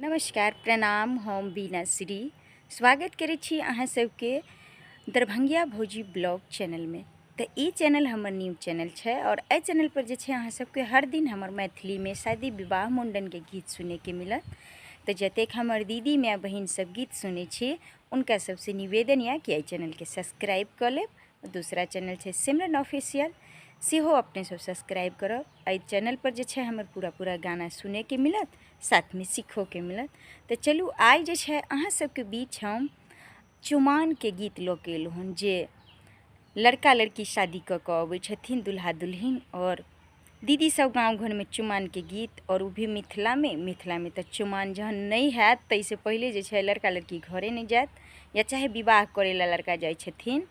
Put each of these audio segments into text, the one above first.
नमस्कार प्रणाम, हम बीना श्री स्वागत करै छी अहाँ सबके दरभंगिया भौजी ब्लॉग चैनलमे। तऽ ई चैनल हमर न्यू चैनल छै और एहि चैनल पर जे छै अहाँ सबके हर दिन हमर मैथिलीमे शादी विवाह मुंडनके गीत सुनैके मिलत। तऽ जतेक हमर दीदी माय बहिन सब गीत सुनै छी उनका सबसे निवेदन यऽ कि एहि चैनलके सब्सक्राइब कऽ लेब। दूसरा चैनल छै सिमरन ऑफिशियल, सेहो अपने सब सब्सक्राइब करब। एहि चैनल पर जे छै हमर पूरा पूरा गाना सुनैके मिलत, साथमे सीखोके मिलत। तऽ चलू आइ जे छै अहाँ सबके बीच हम चुमानके गीत लऽ के एलहुँ हन, जे लड़का लड़की शादी कऽ कऽ अबै छथिन दुल्हा दुल्हिन, और दीदी सब गाँव घरमे चुमानके गीत, और ओ भी मिथिलामे। मिथिलामे तऽ चुमान जहन नहि हैत ताहिसँ पहिले जे छै लड़का लड़की घरे नहि जायत, या चाहे विवाह करै लए लड़का जाइ छथिन।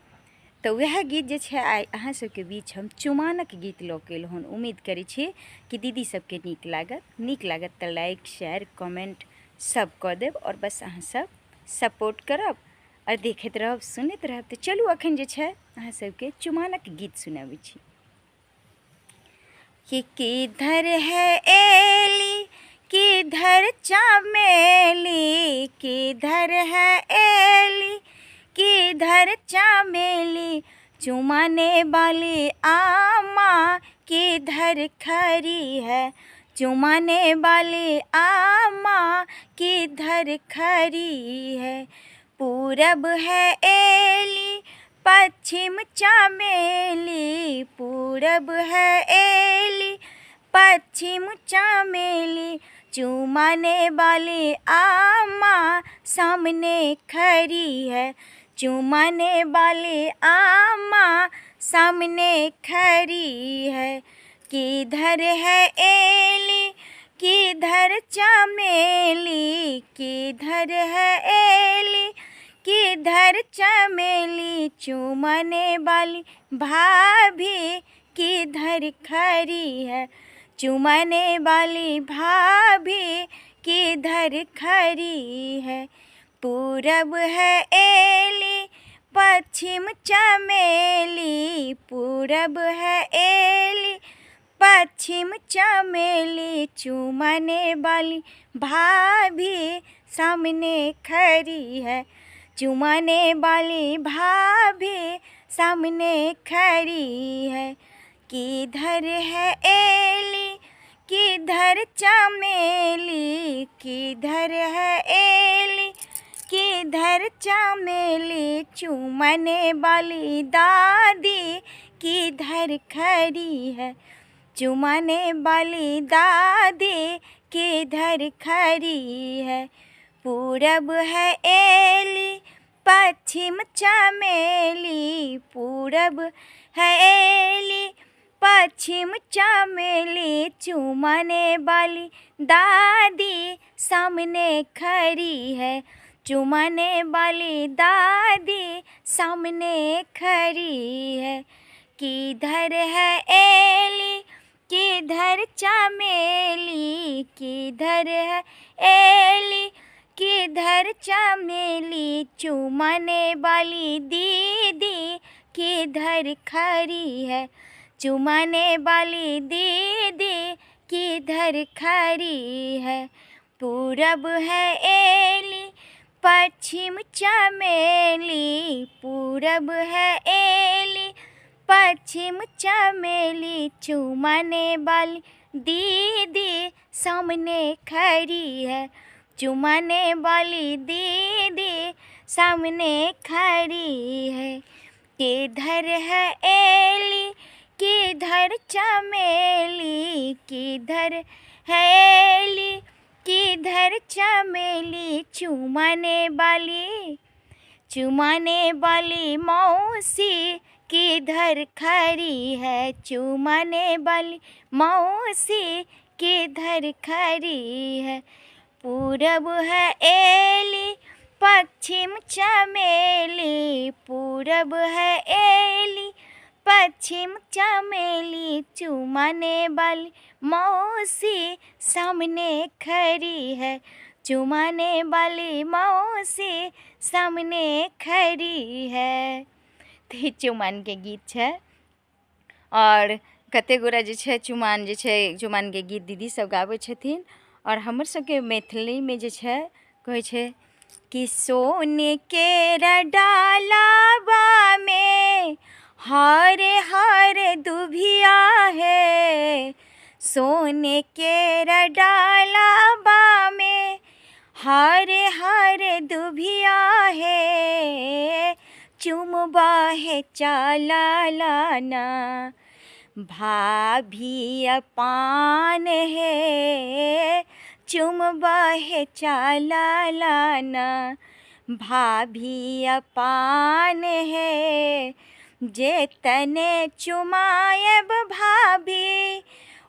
तऽ वएह गीत जे छै आइ अहाँ सबके बीच हम चुमानक गीत लऽ के एलहुँ हन। उम्मीद करै छी कि दीदी सबके नीक लागत। नीक लागत तऽ लाइक शेयर कमेंट सब कऽ देब, और बस अहाँ सब सपोर्ट करब और देखैत रहब सुनैत रहब। तऽ चलू अखन जे छै अहाँ सबके चुमानक गीत सुनाबै छी। कि किधर है एली किधर चमेली, किधर है एली किधर चमेली, चुमाने वाली आमा किधर खड़ी है, चुमाने वाली आमा किधर खड़ी है। पूरब है एली पश्चिम चमेली, पूरब है एली पश्चिम चमेली, चुमाने वाली आमा सामने खड़ी है, चुमाने वाली आमा सामने खड़ी है। किधर है एली किधर चमेली, किधर है एली किधर चमेली, चुमाने वाली भाभी किधर खड़ी है, चुमाने वाली भाभी किधर खड़ी है। पूरब है एली पश्चिम चमेली, पूरब है एली पश्चिम चमेली, चुमाने वाली भाभी सामने खड़ी है, चुमाने वाली भाभी सामने खड़ी है। किधर है एली किधर चमेली, किधर है एली किधर चमेली, चुमाने वाली दादी किधर खड़ी है, चुमाने वाली दादी किधर खड़ी है। पूरब है एली पश्चिम चमेली, पूरब है एली पश्चिम चमेली, चुमाने वाली दादी सामने खड़ी है, चुमाने वाली दादी सामने खड़ी है। किधर है एली किधर चमेली, किधर है एली किधर चमेली, चुमाने वाली दीदी किधर खड़ी है, चुमाने वाली दीदी किधर खड़ी है। पूरब है एली पश्चिम चमेली, पूरब है एली पश्चिम चमेली, चुमाने वाली दीदी सामने खड़ी है, चुमाने वाली दीदी सामने खड़ी है। किधर है एली किधर चमेली, किधर है एली किधर चमेली, चुमाने वाली चुमाने वाली मौसी किधर खड़ी है, चुमाने वाली मौसी किधर खड़ी है। पूरब है एली पश्चिम चमेली, पूरब है एली पश्चिम चमेली, चुमाने वाली मौसी सामने खड़ी है, चुमाने वाली मौसी सामने खड़ी है। तऽ चुमानके गीत छै। और कते गोरा जे छै चुमान जे छै चुमानके गीत दीदी सब गाबै छथिन। आओर हमर सबके मैथिलीमे जे छै कहै छै कि सोनके डालाबामे हरे हरे दुभिया हे, सोनके डालाबामे हरे हरे दुभिया हे, चुमबा हे चला लाना भाभी अपान हे, चुमबा हे चला लाना भाभी अपान हे, जे तने चुमायब भाभी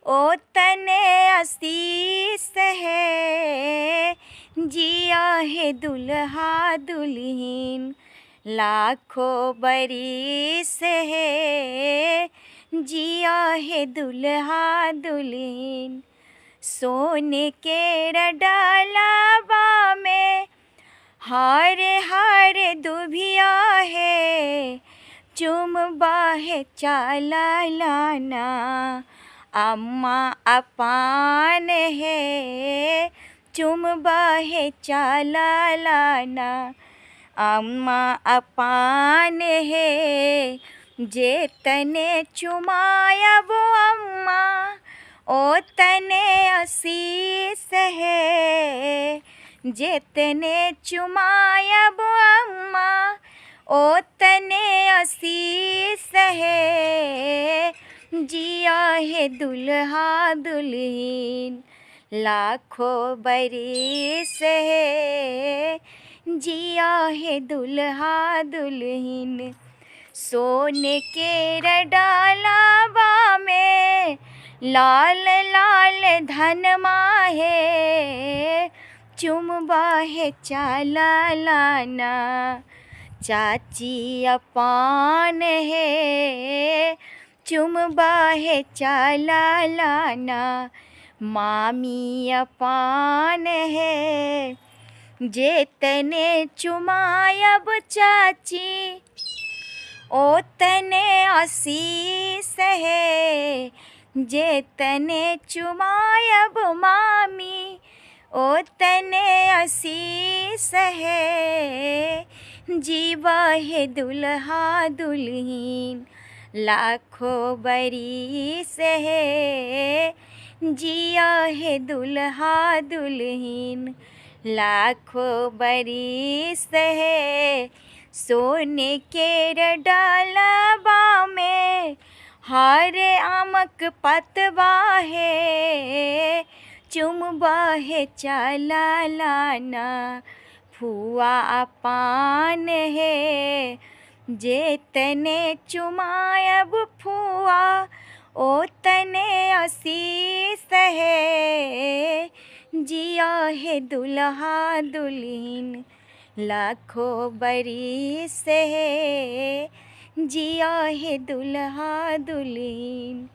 ओ तने आशीष हे, जिया हे दुल्हा दुल्हिन लाखो बरिस हे, जिया हे दुल्हा दुल्हिन। सोने के डालाबा में हरे हरे दुभिया हे, चुमबा हे चला लाना अम्मा अपान हे, चुमबा हे चला लाना अम्मा अपान हे, जे तने चुमायब अम्मा ओ तने आशीष हे, जेतने चुमायब अम्मा ओ तने आशीष हे, जिया हे दुल्हा दुल्हिन लाखो बरिस हे, जिया हे दुल्हा दुल्हिन। सोने के डालाबा में लाल लाल धनमा हे, चुमबा हे चला लाना चाची अपान हे, चुमबा हे चला लाना मामी अपान हे, जे तने चुमायब चाची ओ तने आशीष हे, जे तने चुमायब मामी ओ तने आशीष हे, जीवा हे दुल्हा दुल्हिन लाखो बरिस हे, जिया हे दुल्हा दुल्हिन लाखो बरिस हे, सोने के डालाबा में हरे आमक पतवा हे, चुमबा हे चला लाना फुआ अपान हे, जे तने चुमायब फुआ ओ तने आशीष हे, जिया हे दुल्हा दुल्हिन लाखो बरिस हे, जिया हे दुल्हा दुल्हिन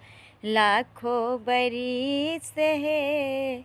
लाखो बरिस हे।